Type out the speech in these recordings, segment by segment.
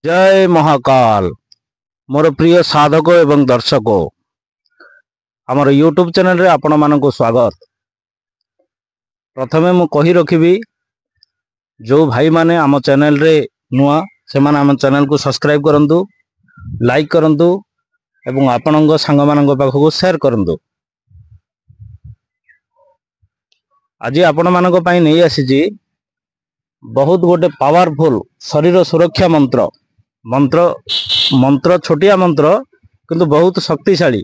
ଜୟ ମହାକାଲ। ମୋର ପ୍ରିୟ ସାଧକ ଏବଂ ଦର୍ଶକ, ଆମର ୟୁଟ୍ୟୁବ୍ ଚ୍ୟାନେଲରେ ଆପଣମାନଙ୍କୁ ସ୍ୱାଗତ। ପ୍ରଥମେ ମୁଁ କହି ରଖିବି, ଯେଉଁ ଭାଇମାନେ ଆମ ଚ୍ୟାନେଲରେ ନୂଆ, ସେମାନେ ଆମ ଚ୍ୟାନେଲକୁ ସବସ୍କ୍ରାଇବ୍ କରନ୍ତୁ, ଲାଇକ୍ କରନ୍ତୁ ଏବଂ ଆପଣଙ୍କ ସାଙ୍ଗମାନଙ୍କ ପାଖକୁ ସେୟାର କରନ୍ତୁ। ଆଜି ଆପଣମାନଙ୍କ ପାଇଁ ନେଇ ଆସିଛି ବହୁତ ଗୋଟେ ପାୱାରଫୁଲ ଶରୀର ସୁରକ୍ଷା ମନ୍ତ୍ର। ମନ୍ତ୍ର ଛୋଟିଆ ମନ୍ତ୍ର, କିନ୍ତୁ ବହୁତ ଶକ୍ତିଶାଳୀ।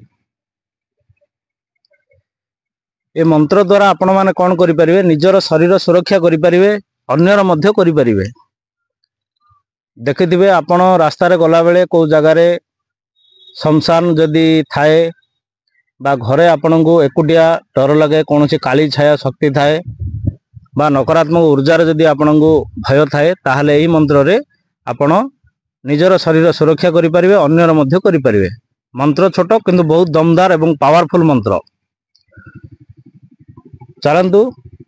ଏ ମନ୍ତ୍ର ଦ୍ୱାରା ଆପଣମାନେ କ'ଣ କରିପାରିବେ? ନିଜର ଶରୀର ସୁରକ୍ଷା କରିପାରିବେ, ଅନ୍ୟର ମଧ୍ୟ କରିପାରିବେ। ଦେଖିଥିବେ, ଆପଣ ରାସ୍ତାରେ ଗଲାବେଳେ କେଉଁ ଜାଗାରେ ଶମଶାନ ଯଦି ଥାଏ ବା ଘରେ ଆପଣଙ୍କୁ ଏକୁଟିଆ ଡର ଲାଗେ, କୌଣସି କାଳି ଛାୟା ଶକ୍ତି ଥାଏ ବା ନକାରାତ୍ମକ ଉର୍ଜାର ଯଦି ଆପଣଙ୍କୁ ଭୟ ଥାଏ, ତାହେଲେ ଏହି ମନ୍ତ୍ରରେ ଆପଣ ନିଜର ଶରୀର ସୁରକ୍ଷା କରିପାରିବେ, ଅନ୍ୟର ମଧ୍ୟ କରିପାରିବେ। ମନ୍ତ୍ର ଛୋଟ କିନ୍ତୁ ବହୁତ ଦମଦାର ଏବଂ ପାୱାରଫୁଲ ମନ୍ତ୍ର। ଚାଲନ୍ତୁ,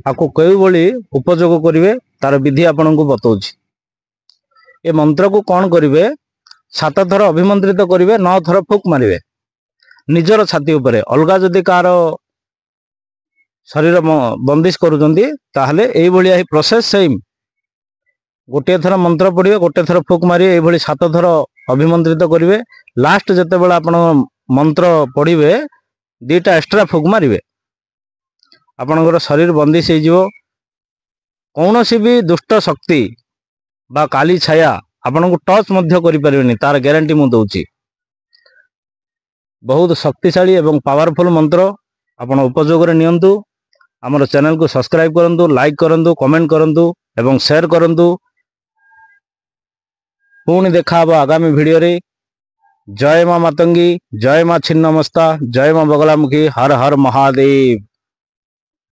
ଆକୁ କେଉଁଭଳି ଉପଯୋଗ କରିବେ ତାର ବିଧି ଆପଣଙ୍କୁ ବତାଉଛି। ଏ ମନ୍ତ୍ରକୁ କ'ଣ କରିବେ? 7 ଥର ଅଭିମନ୍ତ୍ରିତ କରିବେ, 9 ଥର ଫୁକ୍ ମାରିବେ ନିଜର ଛାତି ଉପରେ। ଅଲଗା ଯଦି କାହାର ଶରୀର ବନ୍ଦିଶ କରୁଛନ୍ତି, ତାହେଲେ ଏଇଭଳିଆ ହିଁ ପ୍ରୋସେସ ସେମ୍। ଗୋଟିଏ ଥର ମନ୍ତ୍ର ପଢ଼ିବେ, ଗୋଟେ ଥର ଫୁକ୍ ମାରିବେ, ଏଇଭଳି 7 ଥର ଅଭିମନ୍ତ୍ରିତ କରିବେ। ଲାଷ୍ଟ ଯେତେବେଳେ ଆପଣ ମନ୍ତ୍ର ପଢ଼ିବେ, 2ଟା ଏକ୍ସଟ୍ରା ଫୁକ୍ ମାରିବେ, ଆପଣଙ୍କର ଶରୀର ବନ୍ଦିଶ ହେଇଯିବ। କୌଣସି ବି ଦୁଷ୍ଟ ଶକ୍ତି ବା କାଲି ଛାୟା ଆପଣଙ୍କୁ ଟଚ୍ ମଧ୍ୟ କରିପାରିବେନି, ତାର ଗ୍ୟାରେଣ୍ଟି ମୁଁ ଦେଉଛି। ବହୁତ ଶକ୍ତିଶାଳୀ ଏବଂ ପାୱାରଫୁଲ ମନ୍ତ୍ର, ଆପଣ ଉପଯୋଗରେ ନିଅନ୍ତୁ। ଆମର ଚ୍ୟାନେଲକୁ ସବସ୍କ୍ରାଇବ୍ କରନ୍ତୁ, ଲାଇକ୍ କରନ୍ତୁ, କମେଣ୍ଟ କରନ୍ତୁ ଏବଂ ସେୟାର କରନ୍ତୁ। ପୁଣି ଦେଖା ହେବ ଆଗାମୀ ଭିଡ଼ିଓରେ। ଜୟ ମା ମାତଙ୍ଗୀ, ଜୟ ମା ଛିନ୍ନମସ୍ତା, ଜୟ ମା ବଗଲାମୁଖୀ, ହର ହର ମହାଦେବ।